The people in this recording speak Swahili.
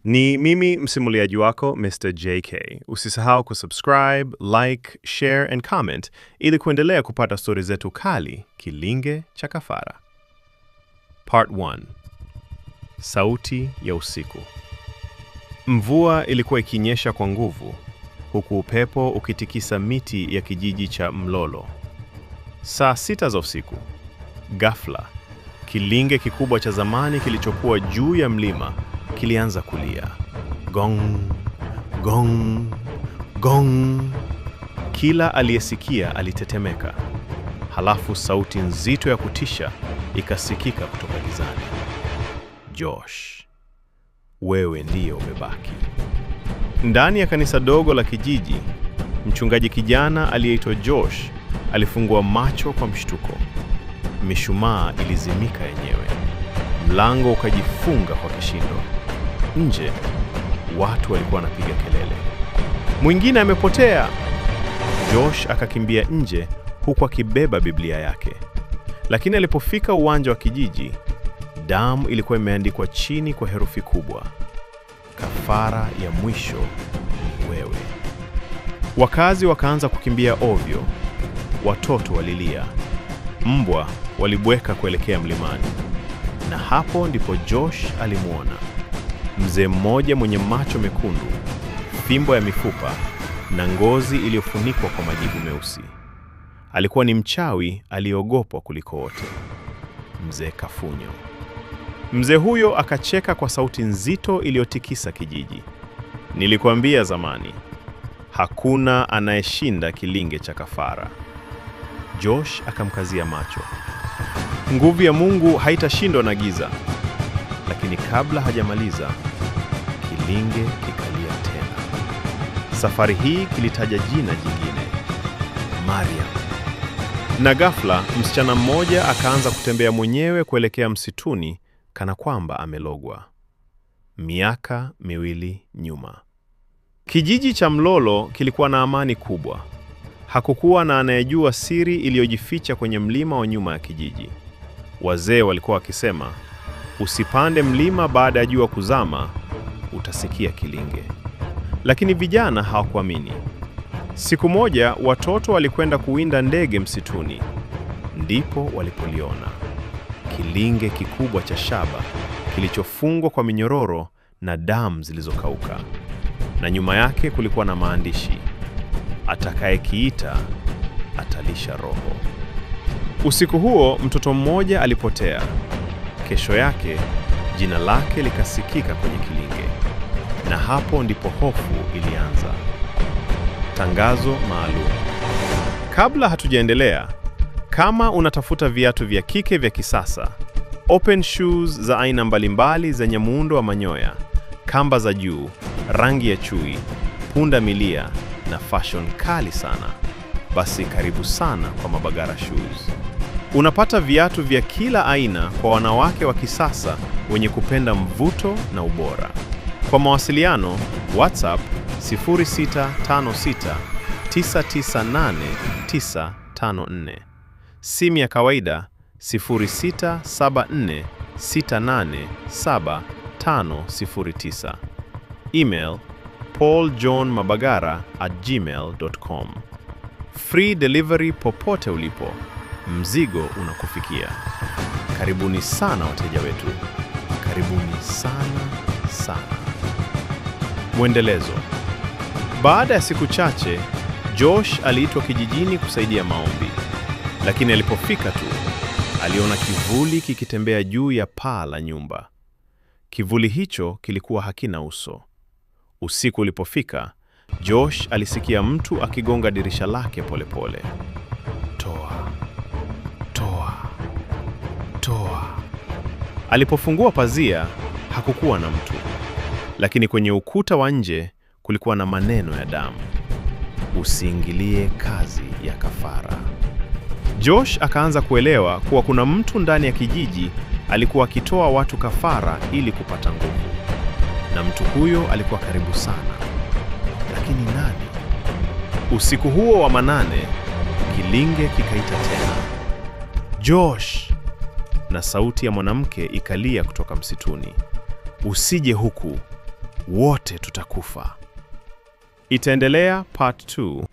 Ni mimi msimuliaji wako Mr. JK. Usisahau kusubscribe, like, share and comment ili kuendelea kupata stori zetu kali, Kilinge cha Kafara. Part 1. Sauti ya usiku. Mvua ilikuwa ikinyesha kwa nguvu, huku upepo ukitikisa miti ya kijiji cha Mlolo. Saa 6 za usiku, ghafla, kilinge kikubwa cha zamani kilichokuwa juu ya mlima kilianza kulia. Gong, gong, gong. Kila aliyesikia alitetemeka. Halafu sauti nzito ya kutisha ikasikika kutoka gizani. Josh, wewe ndiye umebaki. Ndani ya kanisa dogo la kijiji, mchungaji kijana aliyeitwa Josh alifungua macho kwa mshtuko. Mishumaa ilizimika yenyewe. Mlango ukajifunga kwa kishindo. Nje, watu walikuwa wanapiga kelele. Mwingine amepotea! Josh akakimbia nje huku akibeba Biblia yake. Lakini alipofika uwanja wa kijiji, damu ilikuwa imeandikwa chini kwa herufi kubwa. Kafara ya mwisho ni wewe. Wakazi wakaanza kukimbia ovyo. Watoto walilia. Mbwa walibweka kuelekea mlimani. Na hapo ndipo Josh alimwona mzee mmoja mwenye macho mekundu, fimbo ya mifupa na ngozi iliyofunikwa kwa majivu meusi. Alikuwa ni mchawi aliyeogopwa kuliko wote, Mzee Kafunyo. Mzee huyo akacheka kwa sauti nzito iliyotikisa kijiji. Nilikuambia zamani, hakuna anayeshinda kilinge cha kafara. Josh akamkazia macho. Nguvu ya Mungu haitashindwa na giza. Lakini kabla hajamaliza, kilinge kikalia tena. Safari hii kilitaja jina jingine, Mariam. Na ghafla msichana mmoja akaanza kutembea mwenyewe kuelekea msituni kana kwamba amelogwa. Miaka 2 nyuma. Kijiji cha Mlolo kilikuwa na amani kubwa. Hakukuwa na anayejua siri iliyojificha kwenye mlima wa nyuma ya kijiji. Wazee walikuwa wakisema, usipande mlima baada ya jua kuzama, utasikia kilinge. Lakini vijana hawakuamini. Siku moja watoto walikwenda kuwinda ndege msituni. Ndipo walipoliona kilinge kikubwa cha shaba kilichofungwa kwa minyororo na damu zilizokauka. Na nyuma yake kulikuwa na maandishi, atakayekiita atalisha roho. Usiku huo mtoto mmoja alipotea. Kesho yake jina lake likasikika kwenye kilinge, na hapo ndipo hofu ilianza. Tangazo maalum. Kabla hatujaendelea, kama unatafuta viatu vya kike vya kisasa, open shoes za aina mbalimbali zenye muundo wa manyoya, kamba za juu, rangi ya chui, punda milia na fashion kali sana, basi karibu sana kwa Mabagara Shoes. Unapata viatu vya kila aina kwa wanawake wa kisasa wenye kupenda mvuto na ubora. Kwa mawasiliano, WhatsApp 0656 998 954. Simu ya kawaida 0674 687 509. Email pauljohnmabagara@gmail.com. Free delivery popote ulipo. Mzigo unakufikia. Karibuni sana wateja wetu. Karibuni sana sana. Mwendelezo. Baada ya siku chache, Josh aliitwa kijijini kusaidia maombi. Lakini alipofika tu, aliona kivuli kikitembea juu ya paa la nyumba. Kivuli hicho kilikuwa hakina uso. Usiku ulipofika, Josh alisikia mtu akigonga dirisha lake polepole. Toa, toa, toa. Alipofungua pazia, hakukuwa na mtu. Lakini kwenye ukuta wa nje kulikuwa na maneno ya damu. Usiingilie kazi ya kafara. Josh akaanza kuelewa kuwa kuna mtu ndani ya kijiji alikuwa akitoa watu kafara ili kupata nguvu. Na mtu huyo alikuwa karibu sana. Lakini nani? Usiku huo wa manane, kilinge kikaita tena. Josh! Na sauti ya mwanamke ikalia kutoka msituni. Usije huku. Wote tutakufa. Itaendelea part 2.